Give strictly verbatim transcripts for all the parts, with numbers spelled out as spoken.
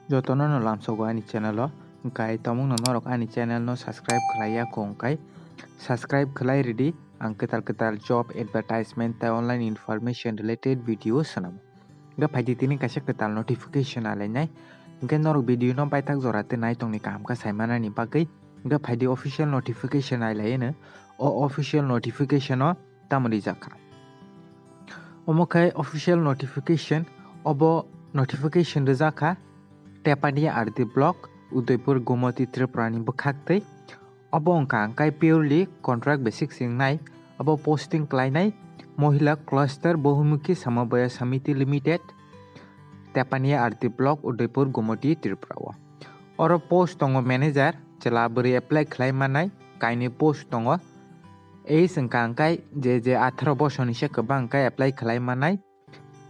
Jotono no lamsogo ani channel o, hwnkhe tomungno norok ani channel no subscribe khlai ya kho hwnkhe subscribe khlai ridi, ang kwtal kwtal job advertisement tei online information related video swnamo. Hwnkhe phaidi tini kaisa kwtal notification alainai, hwnkhe norok video no baithak jora tei naitongni kaham khe saimanani bagwi, hwnkhe phaidi official notification ailaiano, o official notification o tamo rijak kha. Omo khe official notification, obo notification rijak kha Tepania R D block, Udaipur, Gomoti, Tripura ni bwkhak twi. Obo wngkha hwnkhe purely contract basis se wngnai, obo posting khlainai Mohila Cluster Bahumukhi Samabaya Samiti Limited, Tepania R D block, Udaipur, Gomoti, Tripura o. Oro post tongo manager, chwla bwrwi apply khlai manai, kainwi post tongo. Age wngkha hwnkhe je je atharo bosorni se kwbang hwnkhe apply khlai manai.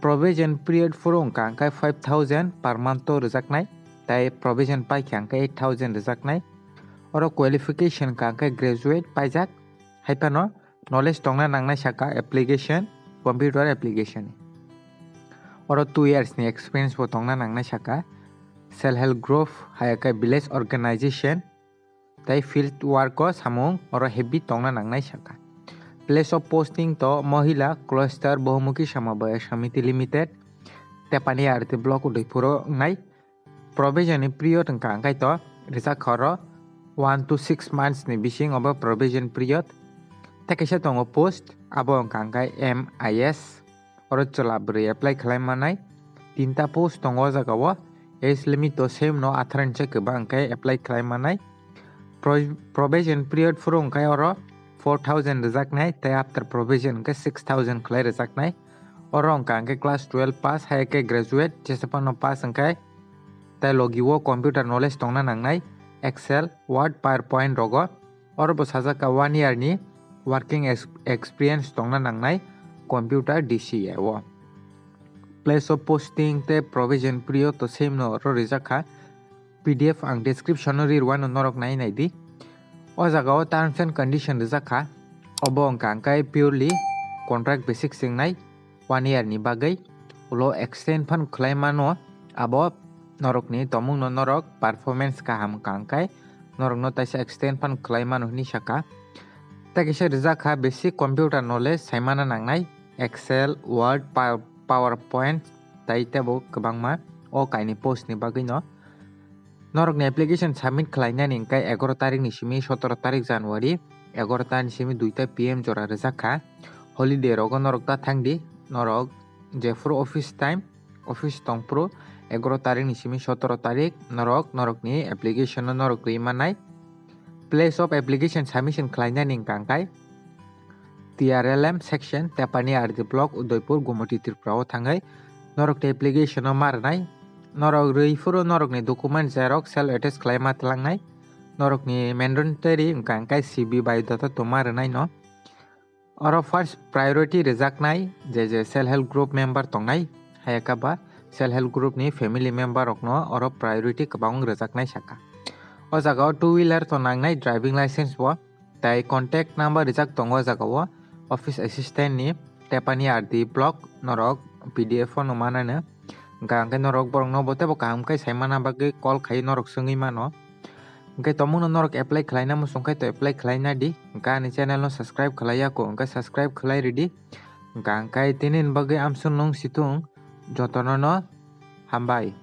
Probation period phuru wngkha hwnkhe five thousand per month o rwjaknai, tei probation paikha hwnkhe eight thousand rwjaknai. Oro qualification wngkha hwnkhe graduate paijak, hai phano knowledge tongna nangnai saka application, computer application. Oro two years ni experience bo tongna nangnai saka. Self help group, hai khe village organization, tei field work o samung oro heavy tongna nangnai saka. Place of posting to Mohila Cluster Bahumukhi Samabaya Samiti Limited, Tepania R D block Udaipur o wngnai. Probation ni period wngkha hwnkhe to rijak kha oro one to six months ni bising obo probation period. Tei kaisa tongo post, abo wngkha hwnkhe M I S, oro chwla bwrwi apply khlai manai. Tinta post tongo o jaga o, age limit to same no, atharo ni se kwbang hwnkhe apply khlai manai. Pro-, probation period phuru hwnkhe oro four thousand rwjaknai, tei after probation hwnkhe six thousand khlai rwjaknai. Oro wngkha hwnkhe class twelve pass, hai khe graduate, jesa phano pass hwnkhe tei logi o computer knowledge tongna nangnai, Excel, Word, PowerPoint rogo. Oro bo sajak kha one year ni working ex-, experience tongna nangnai computer D C A o. Place of posting tei probation period to same no oro rijak kha. P D F ang description o ri rwano, norok nai nai di. O jaga o terms and condition rijak kha. Obo wngkha hwnkhe purely contract basis se wngnai one year ni bagwi. Ulo extend phano khlai mano, abo norokni tomungno norok performance kaham wngkha hwnkhe norokno taisa extend phano khlai mano hinwi saka. Tei kisa rijak kha basic computer knowledge saimana nangnai, Excel, Word, Pa-, PowerPoint, tei tebo kwbangma o kainwi post ni bagwi no. Norokni application submit khlainani hwnkhe egaroh tarikni simi sotoro tarik January, egaroh ta ni simi duita P M jora rijak kha. Holiday rogo norok ta thangdi, norok jephuru office time, office tongphuru egaroh tarikni simi sotoro tarik norok norokni application no norok rwi mannai. Place of application submission khlainani hwnkha hwnkhe T R L M section, Tepani R D block, Udaipur, Gomoti, Tripura o thangwi norokni application no ma rwnai. Norok rwi phuru norokni document xerox self attest khlai ma twlangnai. Norokni mandatory wngkha hwnkhe C V biodata tongma rwnai no. Oro first priority rwjaknai je je self help group member tongnai, hayakha ba self help group ni family member rokno oro priority kwbang rwjaknai saka. O jaga o two wheeler to nangnai, driving license bo, tai contact number rijak tongo o jaga o office assistant ni, Tepani R D block, norok P D F o no manano. Hwnkha hwnkhe norok borokno bo teibo kaham khe saimana bagwi call khai norok swngwi mano. Hwnkhe tomungno norok apply khlaina muchung khai to apply khlaina di. Hwnkhe ani channel no subscribe khlai ya kho, hwnkhe subscribe khlai ridi. Hwnkha hwnkhe tini ni bagwi amsung nung situng, jotono no hambai.